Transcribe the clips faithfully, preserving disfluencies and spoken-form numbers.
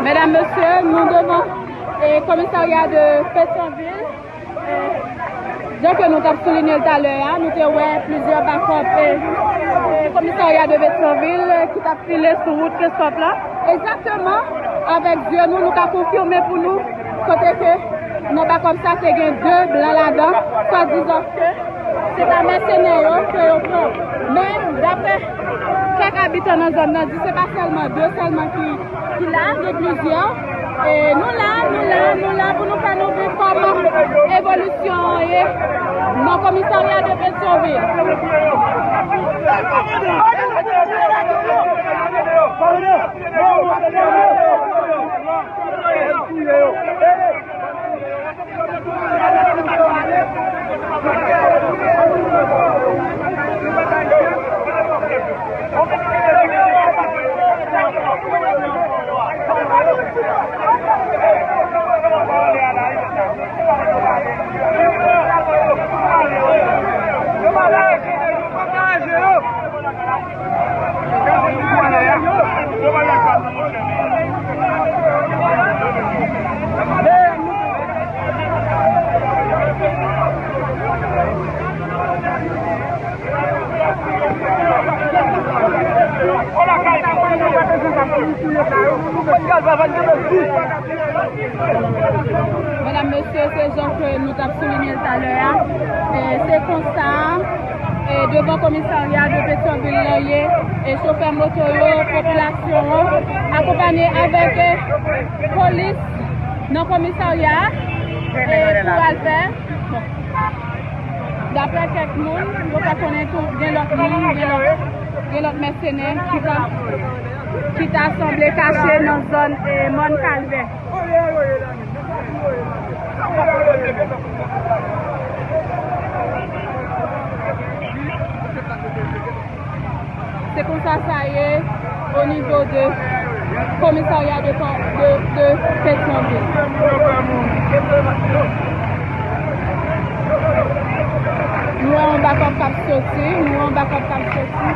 Medam, mesye, nou devan, eh, komisarya de Petyonvil. Eh, jan ke nou t ap soulinye l talè a, nou te wè plizyè bakòp, eh, eh, komisarya de Petyonvil, eh, ki t ap file sou wout Kenstòf la. Egzakteman avèk zye nou, nou ka konfime pou nou kote ke nan bakòp sa te gen de blan ladan, swadizan ke se ta mèsenè yo ke yo pran. Men, daprè kèk abitan nan zòn nan, di se pa sèlman de sèlman ki, ki la, gen plizyè. E nou la, nou la, nou la pou nou fè nou viv kòman evolisyon an ye nan komisarya de Petyonvil. Medam, mesye, se jan ke nou t ap soulinye l talè a. E, se konsa, e, devan komisarya de Petyonvil lan ye, e, chofè moto yo, popilasyon an, akonpanye avèk, e, polis nan komisarya a, e, pou al fè. Bon. Daprè kèk moun, yo fè konnen tou gen lòt moun, gen lòt, gen lòt mèsenè ki ta, ki ta sanble kache nan zòn, e, Mòn Kalvè. Se konsa sa ye o nivo de komisarya de, de, de Petyonvil. Nou wè yon bakòp k ap soti, nou wè yon bakòp k ap soti.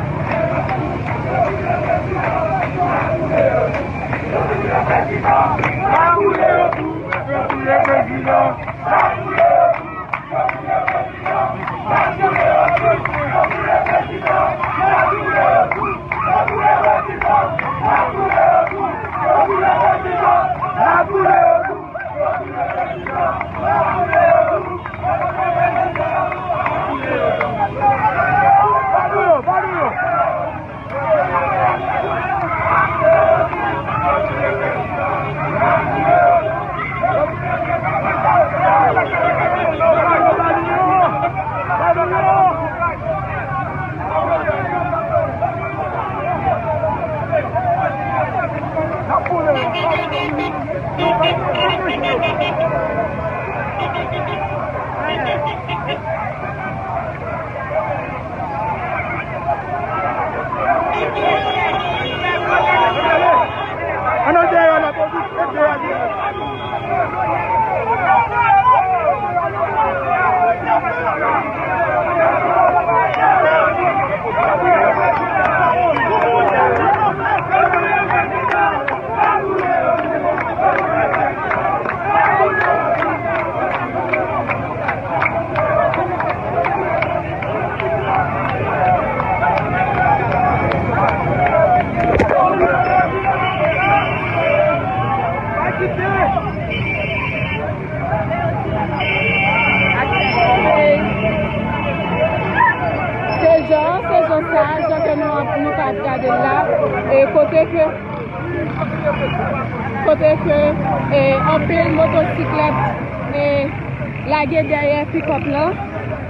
Jan ke nou, nou ka ap gade l la, e kote ke, kote ke, e, anpil motosiklèt, e, lage dèyè pikòp lan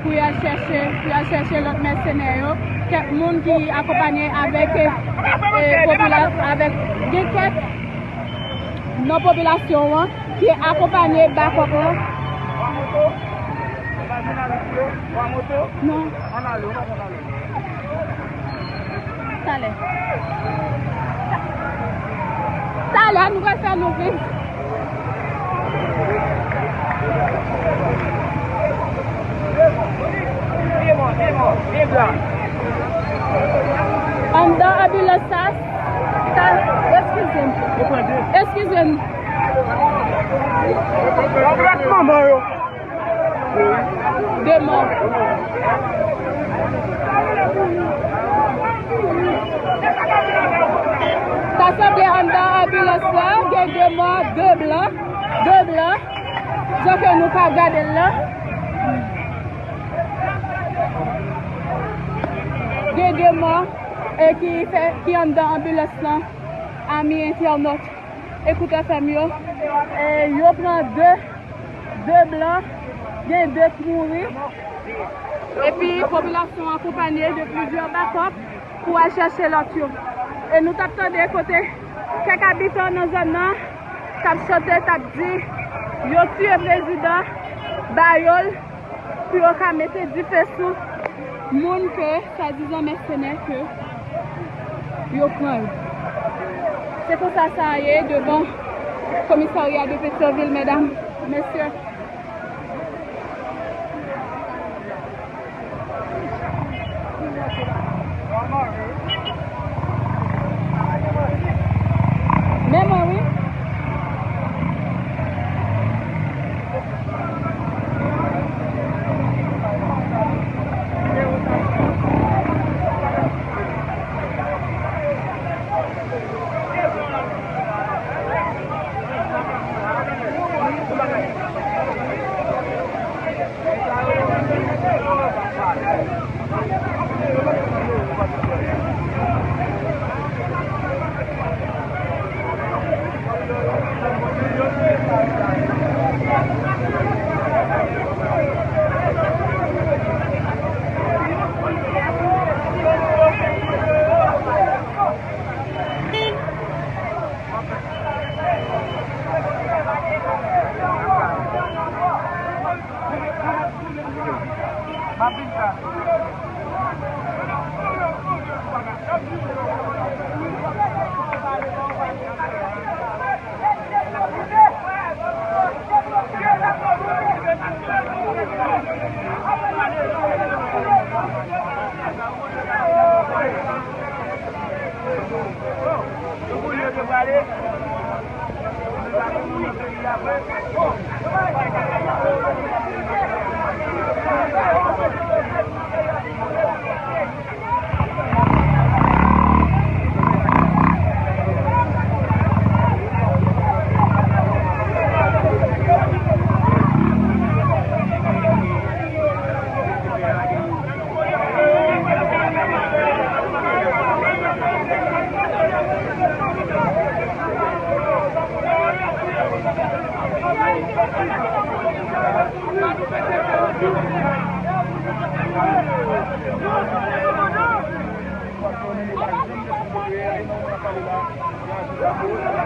pou y al chèche, pou y al chèche lòt mèsenè yo. Kèk moun ki akonpanye avèk, e, e, popila-, avèk, gen kèk nan popilasyon an ki akonpanye bakòp lan. Non. Talè. Talè, nou pral fè nou viv. Anndan anbilans sa, ta, eskize m. Eskize m. De mò. Sa sanble anndan anbilans la, gen de mò, de blan, de blan. Jan ke nou ka gade l la. Gen de mò, e ki fè, ki anndan anbilans lan, ami entènòt. Ekoutè F M yo, e yo pran de, de blan, gen de k mouri. Epi popilasyon an akonpanye de plizyè bakòp pou al chèche lòt yo. E nou t ap tande kote kèk abitan nan zòn nan t ap chante, t ap di yo tiye prezidan, ba yo l, pou yo ka mete dife sou moun ke swadizan mèsenè ke yo pran yo. Se konsa sa a ye devan komisarya de Petyonvil, medam, mesye. Men mwen, wi.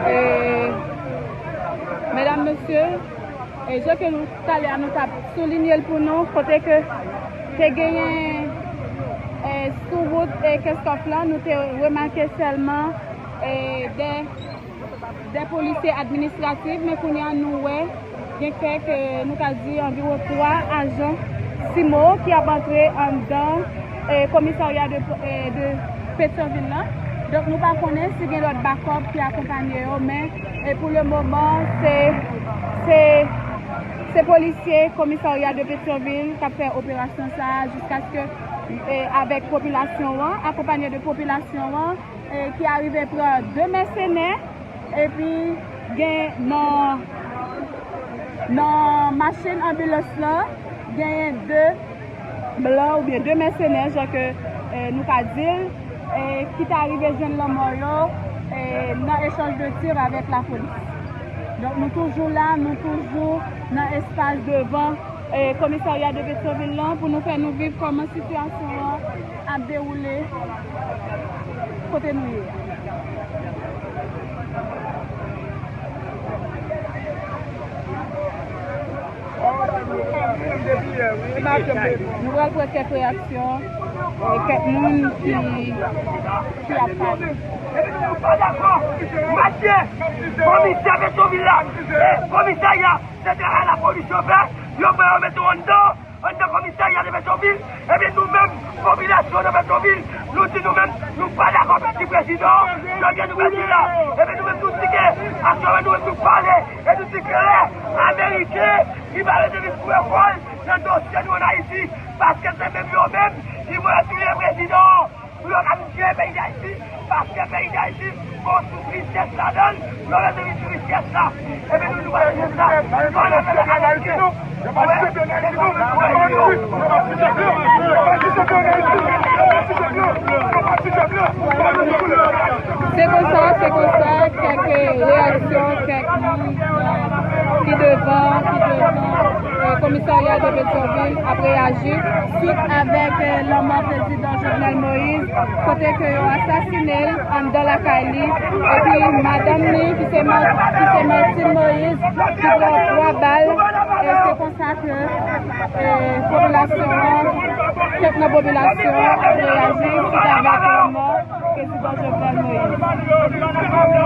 E, medam, mesye, e, jan ke nou, talè a, nou t ap soulinye l pou nou, kote ke te genyen, e, sou wout, e, Kenskòf lan, nou te remake sèlman, e, de de polisye administratif, men kounye a nou wè gen kèk, e, nou ka di anviwon twa ajan simo ki ap antre anndan, e, komisarya de, e, de Petyonvil lan. Donk, nou pa konnen si gen lòt bakòp ki akonpanye yo, men, e, pou le moman, se, se, se polisye komisarya de Petyonvil k ap fè operasyon sa a jiskaske, e, avèk popilasyon an, akonpanye de popilasyon an, e, ki arive pran de mèsenè, epi gen nan, nan machin anbilans lan, genyen de blan oubyen de mèsenè, jan ke eh, nou ka di l, eh, ki ta rive jwenn lanmò yo, eh, nan echanj de tir avèk lapolis. Donk, nou toujou la, nou toujou nan espas devan, eh, komisarya de Petyonvil lan pou nou fè nou viv kòman sitiyasyon an ap dewoule kote nou ye a. Nou pral pran kèk reyaksyon, e, kèk moun ki, ki ap pale. Komisè Petyonvil la, komisarya, se travay lapolis yo fè, yo pran yo mete yo anndan, anndan komisarya de Petyonvil, epi nou menm, popilasyon de Petyonvil, nou di nou menm, nou pa dakò pèdi prezidan, Jovenel nou pèdi la. Epi nou menm, nou di ke, aktyèlman nou menm, nou pale, e nou di klè, Ameriken, li pa rete vin boure kò l nan dosye nou ann Ayiti, paske se menm yo menm ki voye touye prezidan an. Pou yo ka vin jere peyi Dayiti, paske peyi Dayiti gon soufri tèt ladan l, yo rete vin soufri tèt la. Ebyen, nou, nou pa nan tèt la, nou pa nan tèt la. Se konsa, se konsa, kèk reyaksyon, kèk moun, euh, ki devan, ki devan, euh, komisarya de Petyonvil ap reyaji swit avèk, euh, lanmò prezidan Jovenel Moïse, kote ke yo asasinen l anndan lakay li, epi madanm li, ki se Ma-, ki se Martine Moïse, ki pran twa bal, e se konsa ke, e, popilasyon an, kèk nan popilasyon an ap reyaji swit avèk lanmò prezidan Jovenel Moïse.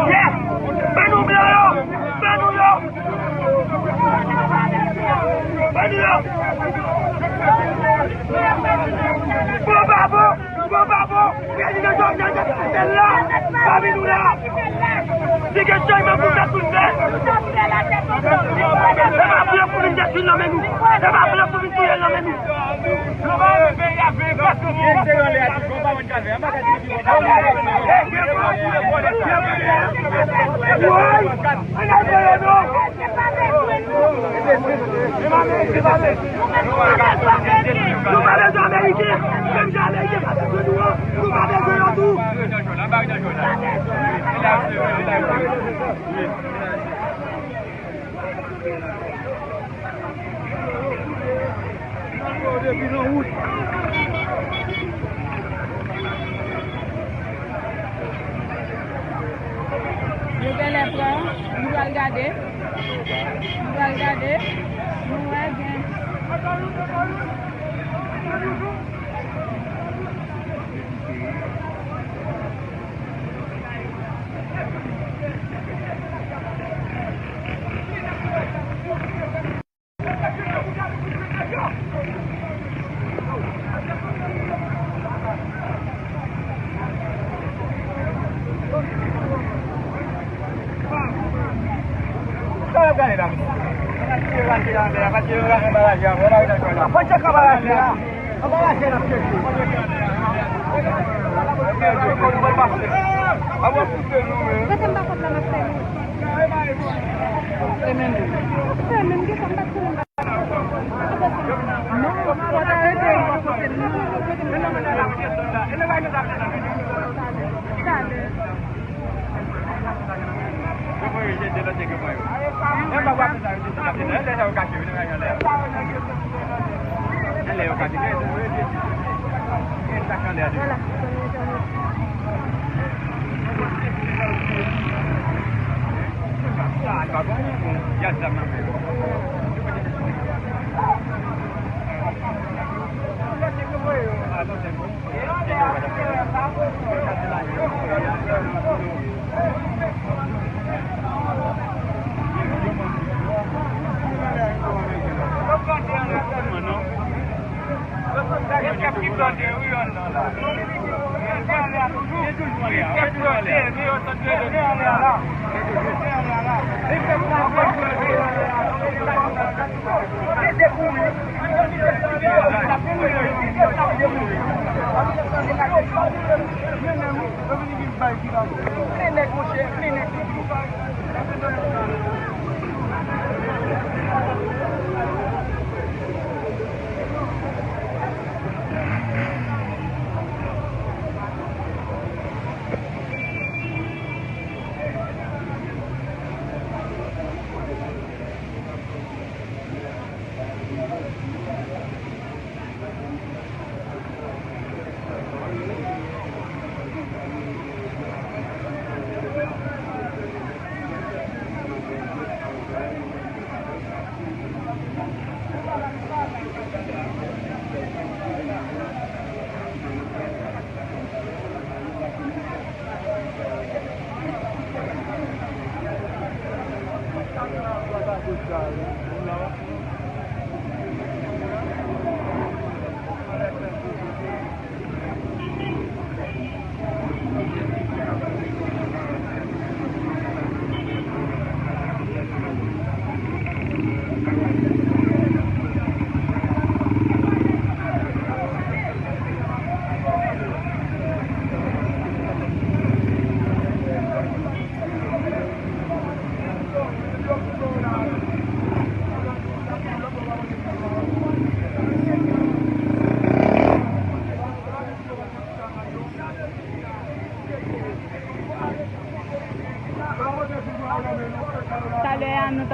Yes! Ban nou blan yo! Ban nou yo! Ban nou yo! Bon, bravo! Bon, bravo! Prezidan Jovenel Moïse la, pami nou la. Li gen chanjman pou fè sou tè. Se pa pou yo pou vin detwi l nan men nou. Se pa pou yo pou vin touye l nan men nou. Woy! Ann al voye nou! Nou pa bezwen Ameriken! Menm jan Ameriken pa bezwen nou an, nou pa bezwen yo tou! Yo genlè pran, nou pral gade. Nou pral gade. Nou wè gen.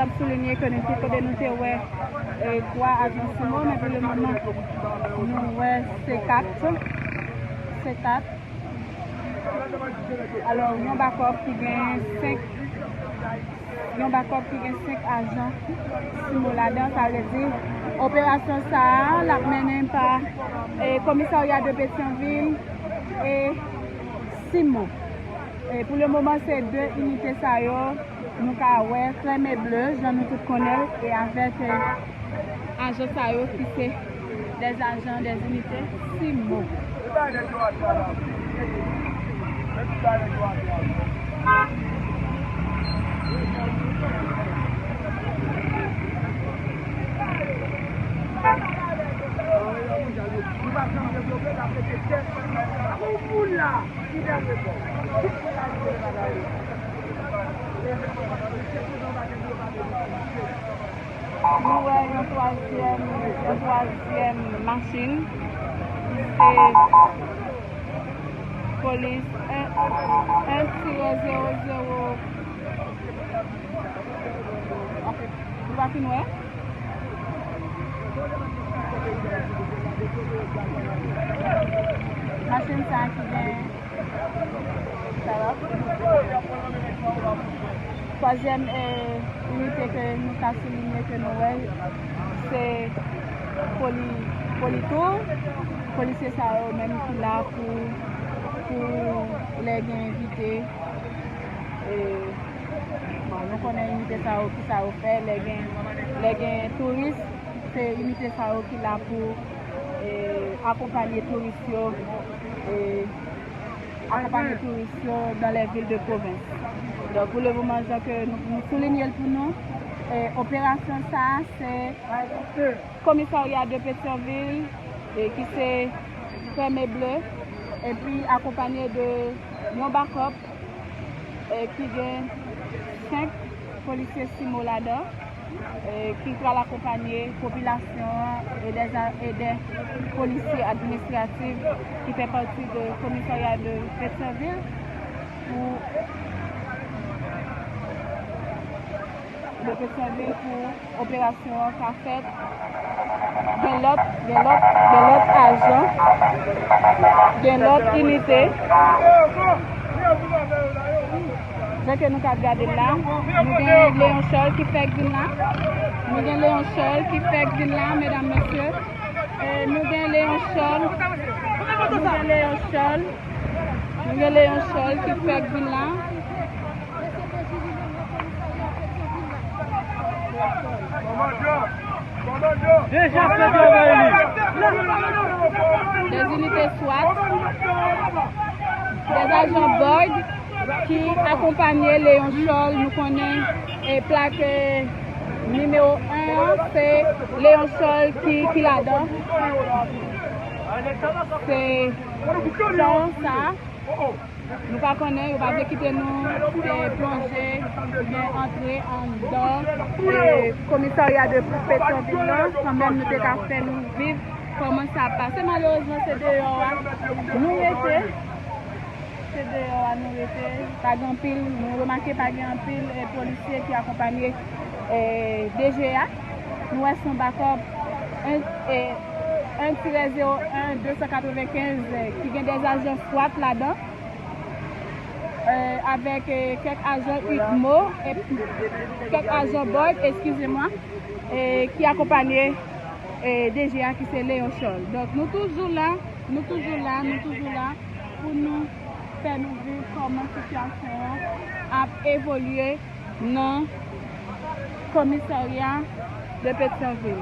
Ap soulinye ke nou te, kote nou te wè, e, twa ajan simo, men pou le moman, nou wè se kat. Se kat. Alò, yon bakòp ki gen senk, yon bakòp ki gen senk ajan simo ladan, sa vle di, operasyon sa a, l ap mennen pa, e, Komisarya de Petyonvil e simo. E, pou le moman, se de inite sa yo, nou ka wè, krèm e ble, jan nou tout konnen l, e avèk, e, ajan sa yo ki se des agents des unités simo. Nou wè yon twazyèm, yon twazyèm machin ki se polis, en, en tire zewo zewo. Ok, nou pa fin wè. Machin sa ki gen Twazyèm, eh, inite ke nou ka soulinye ke nou wè, se poli-, politour. Polisye sa yo menm ki la pou, pou lè gen envite. Eh, bon, nou konnen inite sa yo, ki sa yo fè, lè gen, lè gen touris, se inite sa yo ki la pou, eh, akonpanye touris yo, eh, akonpanye touris yo dans les villes de province. Donk, pou le moman, jan ke nou, nou soulinye l pou nou, eh, operasyon sa a, se Komisarya de Petyonvil, eh, ki se krèm e ble, epi akonpanye de yon bakòp, eh, ki gen senk polisye simo ladan, eh, ki pral akonpanye popilasyon an e dè, e dè polisye administratif ki fè pati de Komisarya de Petyonvil pou de Petyonvil pou operasyon an ka fèt. Gen lòt, gen lòt, gen lòt ajan, gen lòt inite. Jan ke nou ka ap gade l la, nou gen Leon Charles ki fèk vin la. Nou gen Leon Charles ki fèk vin la, medam, mesye. E nou gen Leon Charles. Nou gen Leon Charles. Nou gen Leon Charles ki fèk vin la. Deja fè travay li. Des unités swat, des agents BOID ki akonpanye Leon Charles. Nou konnen, e, plak, e, nimewo en an, se Leon Charles ki, ki ladan. Se jan sa. Nou pa konnen, yo pa vle kite nou, eh, plonje, oubyen antre anndan, eh, komisarya de Petyonvil lan, kanmenm nou te ka fè nou viv kòman sa ap pase. Malerezman, se deyò a nou rete. Se deyò a nou rete. Pa gen anpil, nou remake pa gen anpil, eh, polisye ki akonpanye, eh, D G A. Nou wè se yon bakòp, en, eh, en tirè zewo en de san katrevenkenz, eh, ki gen dè ajan swat ladan. Eh, avèk, eh, kèk ajan UDMO e kèk ajan BOID, eskize mwa, eh, ki akonpanye, eh, D G A ki se Leon Charles. Donk, nou toujou la, nou toujou la, nou toujou la pou nou fè nou viv kòman sitiyasyon an ap evolye nan komisarya de Petyonvil.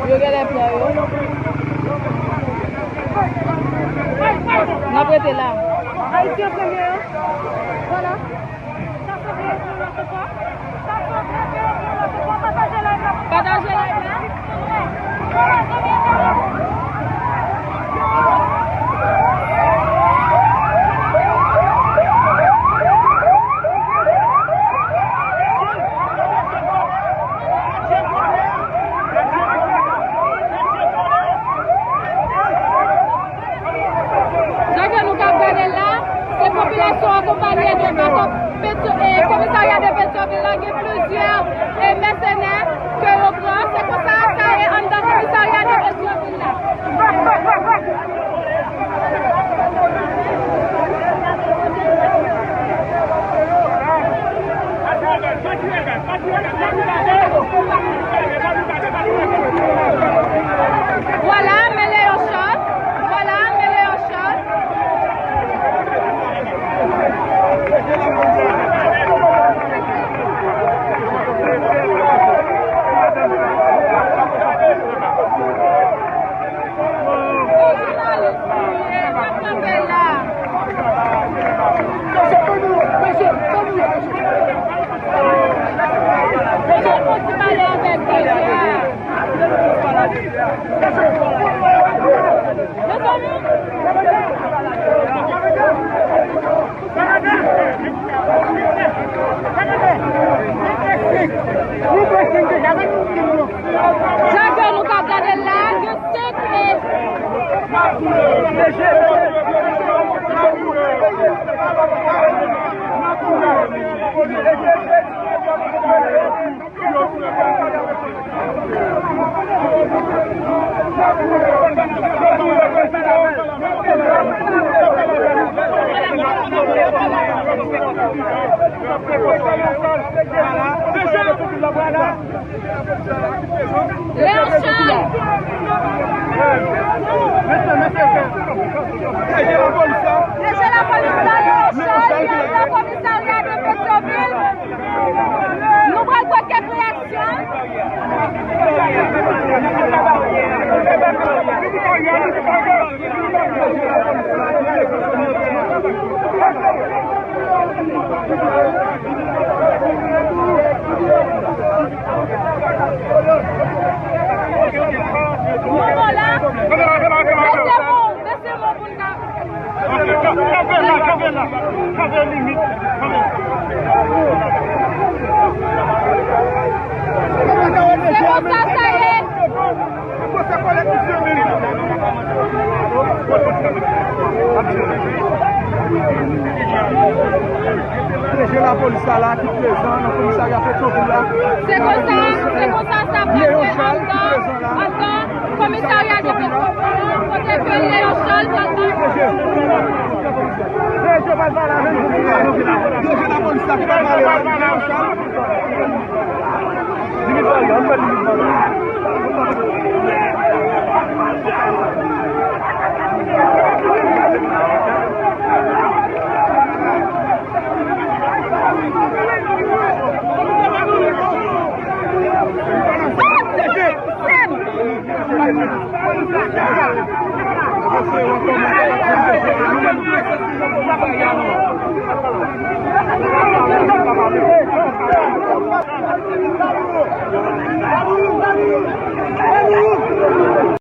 Yo genlè pran yo. N ap rete la. Ayisyen premye yo. Vwala. Pataje live la. Jan ke nou k ap gade l la, se popilasyon akonpanye de Petro-, Petro-, e komisarya de Petyonvil la, gen plizyè, e mèsenè ke yo pran. Se konsa sa ye anndan komisarya de Petyonvil la. Vwala, men Leon Charles. Vwala, men Leon Charles. Jan ke nou ka gade l la, gen senk e Leon Charles. Mesye, mesye, mesye. D G lapolis la, Leon Charles, direktè komisarya de Petyonvil. Nou pral pran kèk reyaksyon. Moman la, mesye, bon, mesye, bon, pou n ka. Kanpe la, kanpe la, kanpe limit, kanpe. Se konsa sa ye. D G lapolis la, la ki prezan nan komisarya Petyonvil la. Se konsa, se konsa sa pase anndan, anndan komisarya de Petyonvil la, kote ke Leon Charles pral pale. D G pral pale avè nou. D G lapolis la ki pral pale la. Leon Charles.